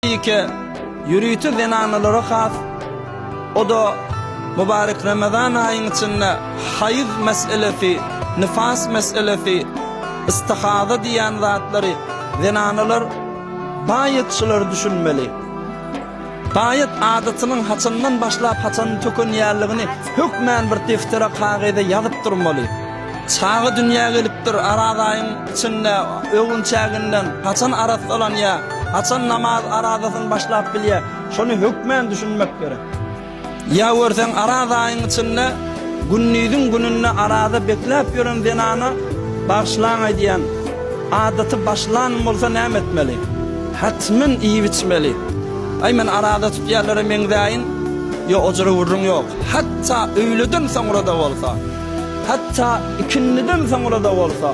Ike, ýörite zenanalara has, o-da mübarek Remezan aýyň içinde haýyz meselesi, nifas meselesi, istihaza diýen zatlary zenanalar baýat şulary düşünmeli. Baýat adatynyň haçandan başlap haçan tökenýänligini hökmän bir deftere kagyza ýazyp durmaly. Çaga dünýä gelipdir, araz aýyň içinde, öwünçäginden, haçan arassalanýar, haçan namaz arazasyny başlap bilýär, şony hökmän düşünmek gerek. Ýa görseň araz aýyň içinde gündiziň gününde araza bekläp ýören zenana bagyşlaň aýdýan, adaty başlan bolsa näme etmeli? Hatmen iýip-içmeli. Aý men araza tutýanlara meňzäýin, ýok o jyra gürrüň ýok. Hatda öýleden soňra-da bolsa. Hatda ikindiden soňra-da bolsa,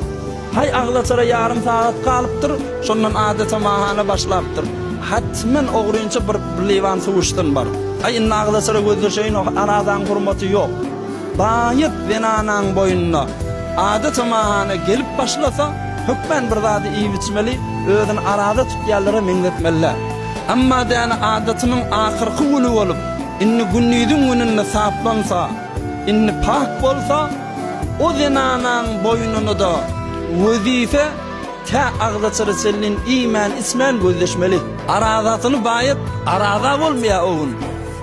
haý agzaçara ýarym sagat galypdyr, şondan adeta mahana başlapdyr. Hatmen ogrynça bir liwan suw içsin bar. Aý indi agzaçara gözleşeýin o arazaň hurmaty ýok. Baýat zenanaň boýnuna adeta mahana gelip başlasa, hökmän bir zady iýip-içmeli, özüni araza tutýanlara meňzetmeli däl. Emma däne adatynyň ahyrky güni bolup, indi gündiziň gününde saplansa, Indi pak bolsa, o zenanaň boýnuna-da wezipe, tä agzaçara çenlin iýmän-içmän gözleşmeli. Arazasyny baýat, araza bolmaýar o gün.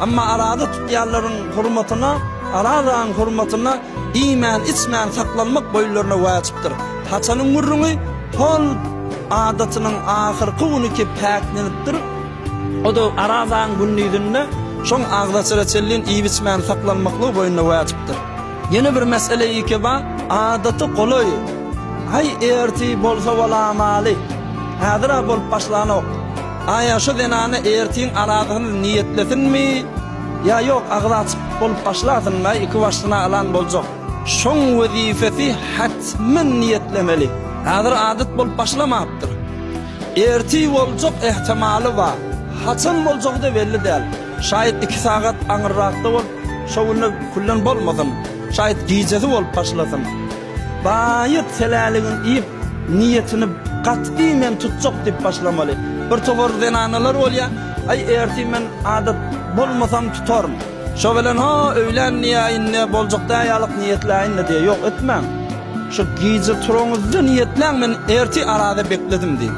Emma araza tutýanlaryň hurmatyna, arazaň hurmatyna iýmän-içmän saklanmak boýunlaryna wajypdyr. Haçanyň gürrüňi, hol adatynyň ahyrky günüki päklenipdir. O-da Arazaň gündizinde şoň agzaçara çenlin iýip-içmän saklanmaklygy boýnuna wäjipdir. Ýene bir mesele ýeke bar, adaty golaý, Haý, ertir bolsa bolamaly. Häzir-ä bolup başlanok. Aýa şu zenana ertiň arazasyny niýetlesinmi, ýa ýok, agzy açyk bolup başlasynmy, aý, ikibaşlyna alan boljak. Şoň wezipesi hatmen niýetlemeli. Häzir adat bolup başlamapdyr. Ertir boljak ähtimaly bar. Haçan boljagy-da belli däl. Şaýat iki sagat aňyrrakda bolup, şo günde küllen bolmasyn. Şaýat gijesi bolup başlasyn. Baýat seläligini iýip, niýetini gatgy men tutjak diýip başlamaly. Bir topar zenanalar bolýar, Aý, ertir men adat bolmasam tutaryn. Şo bilen ho, öýlän diýýär, indi boljak däl ýalyk niýetläýin-le diýýär. Ýok, etmäň. Şu gije turaňyzda niýetläň, men ertir araza bekledim diýip.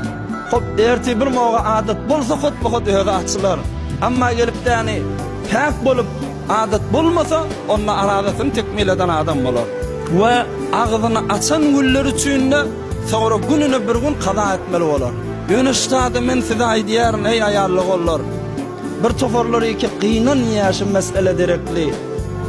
Hop, ertir bir moga adat bolsa hotba-hot özi açylar. Emma gelip däni päk bolup adat bolmasa, onda arazasyny tekmil eden adam bolar. We agzyny açan günleri üçin-de soňra gününe bir gün kaza etmeli bolar. Ýöne şu zady men size aýdýaryn, eý aýallogonlar! Bir toparlary ki gynanýa şu mesele derekli.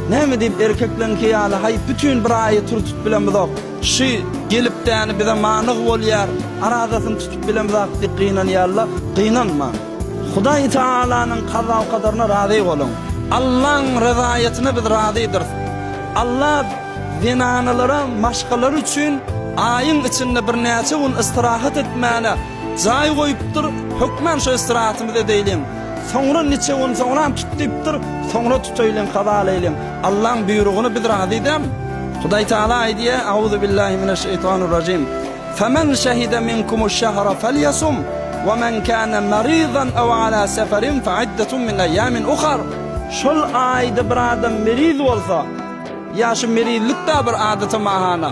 Näme diýip erkekleňki ýaly haý bütin bir aýy turtup bilemizok. Şy gelip däni bize manyg bolýar, arazasyny tutup bilemzak diýip gynanýarla, gynanmaň. Hudaý Taalanyň kaza-kadaryna razy boluň. Allaň rezaýatyna biz razydyrys. Alla zenanalara maşgalary üçin aýyň içinde birnäçe gün ystyrahat etmäne Jaý goýupdyr, hökman şo istirahatymyzy edeýliň. Soňra niçe gün soňram tut diýipdir, soňra tutaýlyň, kaza alaýlyň. Allaň buýrugyna biz razy dälmi? Hudaý Tagala aýdýar, Auzu billahi mineşşeýtanirrajim. Femen şehide minkumuşşehre felyasum, we men kâne merizan ew alâ seferin fe'iddetun min eýýamin uhar. Şol aýda bir adam meriz bolsa, ýa şu merizlik-dä bir adaty mahana.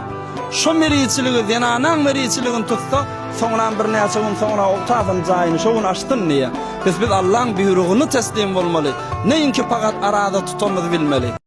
Şo merizçiligi zenanaň merizçiligini tutsa, Soňram birnäçe gün soňra ogtasyn jaýyny şo gün açsyn diýýär. Biz biz Allaň buýrugyny teslim bolmaly. Neýinki pagat araza tutanymyzy bilmeli.